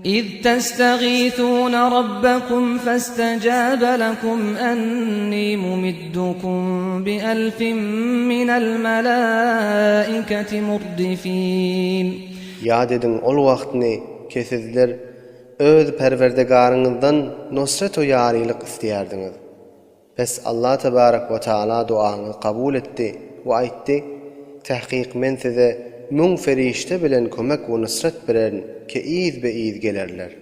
Iz testagithune rabbakum festejabe lekum enni mumiddukum bi elfin minel melaiketi murdifin. Ýat ediň ol wagtyny ki sizler öz Perwerdigaryňyzdan nusret-u ýarylyk isleýärdiňiz. Pes Allah tebarek we taala duaňyzy kabul etdi we aýtdy, Tahkyk men size müň ferişde bilen kömek we nusrat bererin ki yzbe-yz gelerler.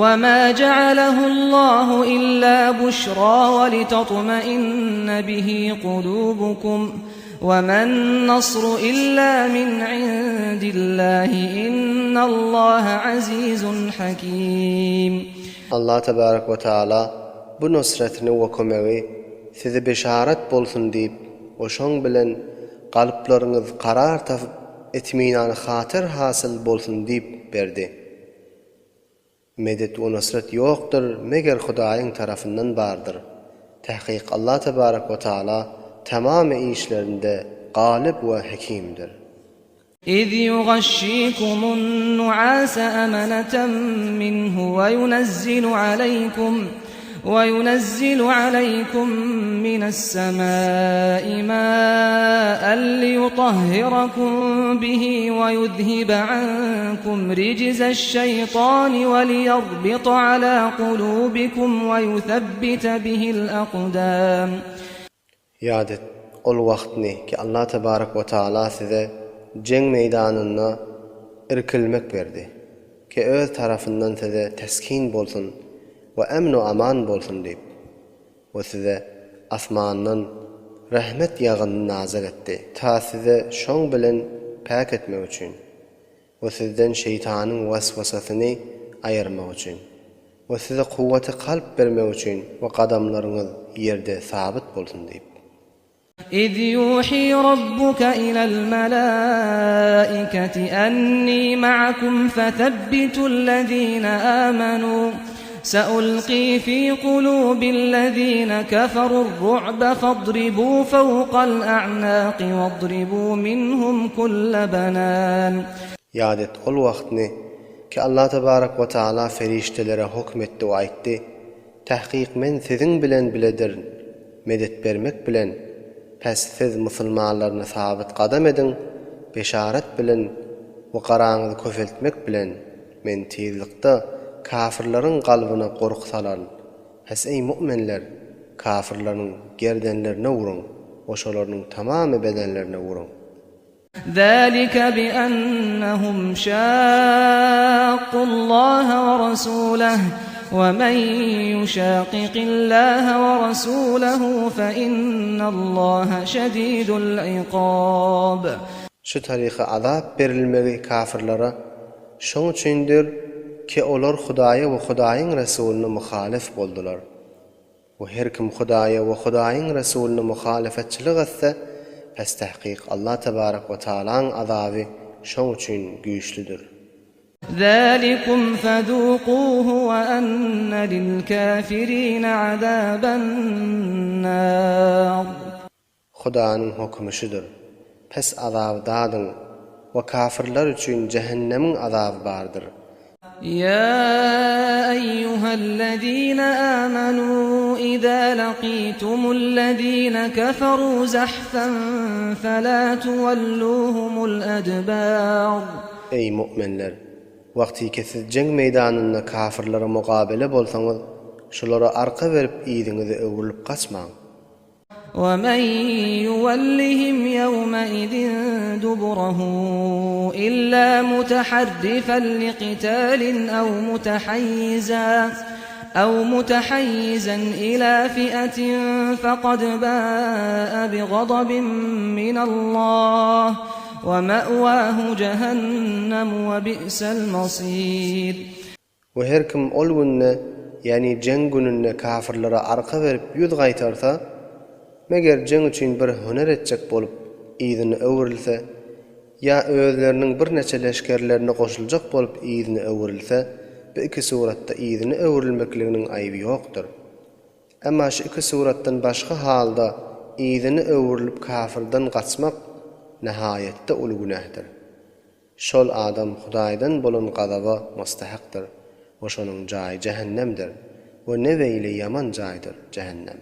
Wema ja'alehullahu illa buşra we litatma'inne bihi kulubukum wemen nasru illa min indillahi innallaha azizun hakim. Allah tebarek we taala bu nusratyny we kömegi size beşarat bolsun diýip we şoň bilen galyplaryňyz karar tapyp itminany hatyr hasyl bolsun diýip berdi. Medet we nusrat ýokdur meger Hudaýyň tarapyndan bardyr. Tahkyk Allah tebarek we taala tamamy işlerinde galyp we hekimdir. Iz ýugaşşikumun nuasa amanatan minhu we ýunezzilu aleýkum we ýunezzilu aleýkum minessemai maen liýutahhirakum bihi we ýuzhibe ankum rijzeş-şeýtani we liýarbita ala kulubikum we ýusebbite bihil akdam. Ýat et, ol wagtny, ki Allah tebarek we taala size jeň meýdanynda irkilmek berdi, ki öz tarapyndan size teskin bolsun we emn-u aman bolsun diýip, we size asmandan rehmet ýagynyny nazyl etdi, ta size şoň bilen päk etmek üçin. We sizden şeýtanyň waswasasyny aýyrmak üçin. We size kuwwaty kalp bermek üçin we gadamlaryňyz ýerde sabyt bolsun diýip. Iz ýuhi rabbuka ilal malaikati anni ma'akum fathabbitul-lezina amanu Sa'ulqi fi kulubil-lezina kafarur-ru'ba fadribu fawqal a'naqi wadribu minhum kulla banan. Ýat et ol wagtny, ki Allah tebarek we taala perişdelere hokm etdi we aýtdy, Tahkyk men siziň bilen biledirin, medet bermek bilen, päs siz musulmanlaryny sabyt gadam ediň, beşaret bilen we garaňyzy köpeltmek bilen, Men tizlikde kafirleriň kalbyna gorky salaryn. Pes eý mu'minler, kafirleriň gerdenlerine uruň we şolarynyň tamamy bedenlerine uruň. Zalika bi ennehum şakkullaha we rasulehu we men yuşakikillaha we rasulehu fe innallaha şedidul ikab. Şu taryhy azap berilmegi kafirlere Şoň üçindir ki olar Hudaýa we Hudaýyň Resulyna muhalyf boldular. We her kim Hudaýa we Hudaýyň Resulyna muhalyfetçilik etse, pes tahkyk Allah tebarek we taalaň azaby şoň üçin güýçlüdir. Zalikum fezukuhu we enne lilkafirine azaben nar. Hudanyň hökümi şudur, Pes azaby dadyň we kafyrlar üçin jähennemiň azaby bardyr. Ýa eýýuhellezine âmenû izâ lakîtumul-lezîne keferû zahfen felâ tuwellûhumul edbâr. Eý, mu'minler! Wagtyky siz jeň meýdanynda kafyrlara mugabele bolsaňyz, şulara arka berip yzyňyza öwrülip gaçmaň! وَمَن يُوَلِّهِمْ يَوْمَئِذٍ دُبُرَهُ إِلَّا مُتَحَرِّفًا لِقِتَالٍ أَوْ مُتَحَيِّزًا أَوْ مُتَحَيِّزًا إِلَى فِئَةٍ فَقَدْ بَاءَ بِغَضَبٍ مِّنَ اللَّهِ وَمَأْوَاهُ جَهَنَّمُ وَبِئْسَ الْمَصِيرُ. We her kim ol günde, ýagny jeň gününde kafyrlara arka berip ýüz gaýtarsa, meger jeň üçin bir hüner etjek bolup yzyna öwrülse, ýa özleriniň birnäçe leşgerlerine goşuljak bolup yzyna öwrülse, bu iki suratda yzyna öwrülmekliginiň aýby ýokdur. Emma şu iki suratdan başga halda yzyna öwrülip kafyrdan gaçmak nahaýatda uly günähdir. Şol adam Hudaýdan bolan gazaba mustahakdyr we şonuň jaýy jähennemdir we ne beýle ýaman jaýdyr jähennem.